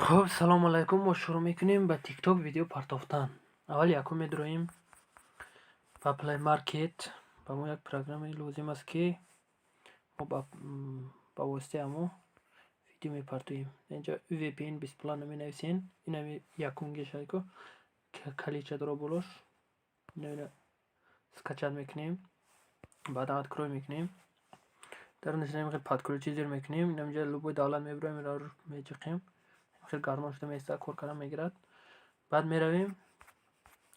Хуб, салому алайкум. Мо шурӯъ мекунем ба ТикТок видео партофтан. Аввал якум медуроем ба Play Market. Ба мо як программаи лозим аст, ки мо ба воситаи ҳамо видео мепартоем. Инҷа VPN бесплатно менависен. Инами якум гешайко калича дора болош. Ина скачать мекунем. Баъдан открой мекунем. Дар нишона подключить зер мекунем. Инамҷа любой давлат мебироем, меҷиқем. Хеле гармон шуда меистад, кор кардан мегирад. Баъд меравем,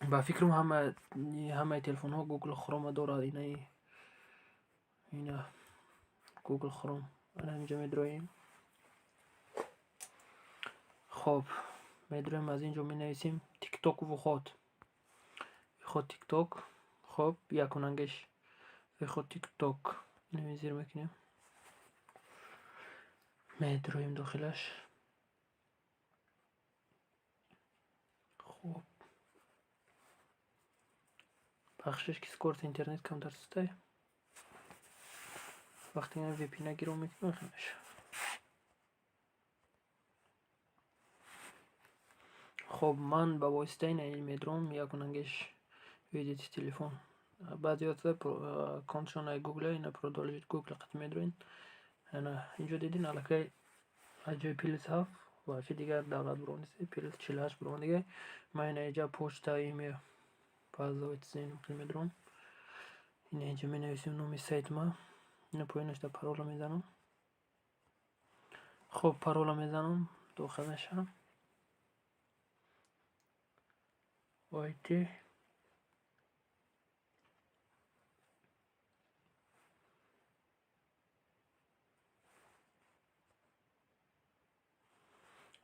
ба фикрам, ҳамаи телефонҳо Google Chrome дорад. Инаи ина Google Chrome, ана инҷа медроем. Хоб, медроем, аз инҷо менависем ТикТок вход, вход ТикТок. Хоб, якунангеш вход ТикТок ина зер мекунем, медроем дохилаш. Хуб, бахшиш, ки скорость интернет камтар сустай. Вақте VPN гиром мекунем, хел мешавад. Хоб, ман ба воситаи ина медром, якунангеш введите телефон. Баъзеҳо аккаунтшон Google, ина продолжить Google қат медроен. Ана инҷо дидин, аллакай аз ҷои +7 вообще дигар давлат буромадист, +48 буромадига. Ман ина инҷа почта, имя пользователя медром. Ина инҷа менависем номи сайтма. Ина поёнашда парола мезанам. Хоб, парола мезанам, дохил мешавам. Войти.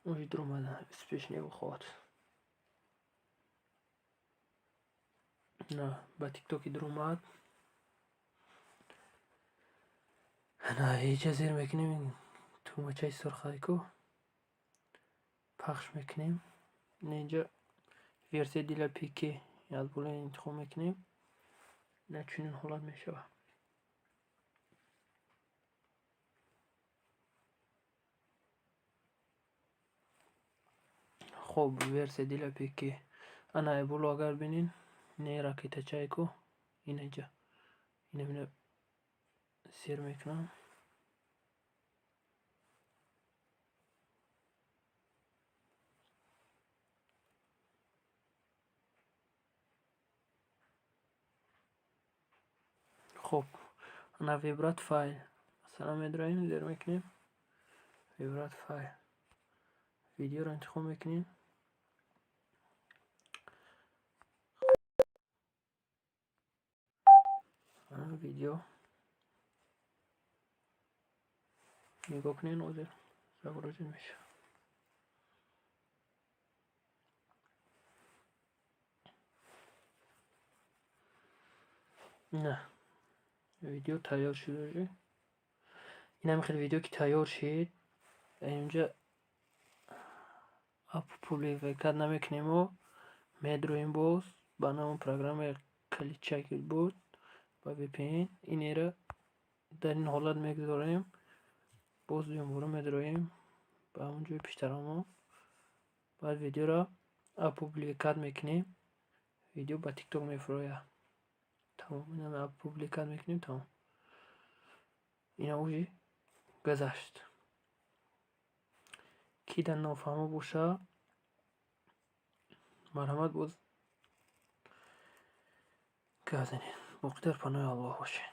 Уже дуромада, успешный вход. На ба ТикТоки дуромад. Ана инҷа зер мекунем тугмачаи сурхайку, пахш мекунем. Ина инҷа версия для ПК аз боло интихоб мекунем. Ина чунин ҳолат мешавад. Хоб, версия для ПК. Ана боло агар бинин, ина ракетачайку, ина инҷа ина мина зер мекунам. Хоб, ана выбрать файл, масалан, медроем, зер мекунем, выбрать файл, видеоро интихоб мекунем. Видео нигоҳ кунед, ҳозир загрузить мешавад. На видео тайёр шуд уже. Инам хел видео ки тайёр шид, инҷа опубликовать намекунему, медроем боз ба ҳамон программаи калидчак буд ба VPN, инеро дар ин ҳолат мегузорем. Боз дуюмбора медроем ба ҳамон ҷои пештарамо. Баъд видеоро опубликовать мекунем, видео ба ТикТок мефурояд. Тамом, инам опубликовать мекунем, тамом. Ина уже гузашт. Ки дар нофаҳмо бошад, марҳамат, боз гап занед. Боқӣ дар паноҳи Аллоҳ бошед.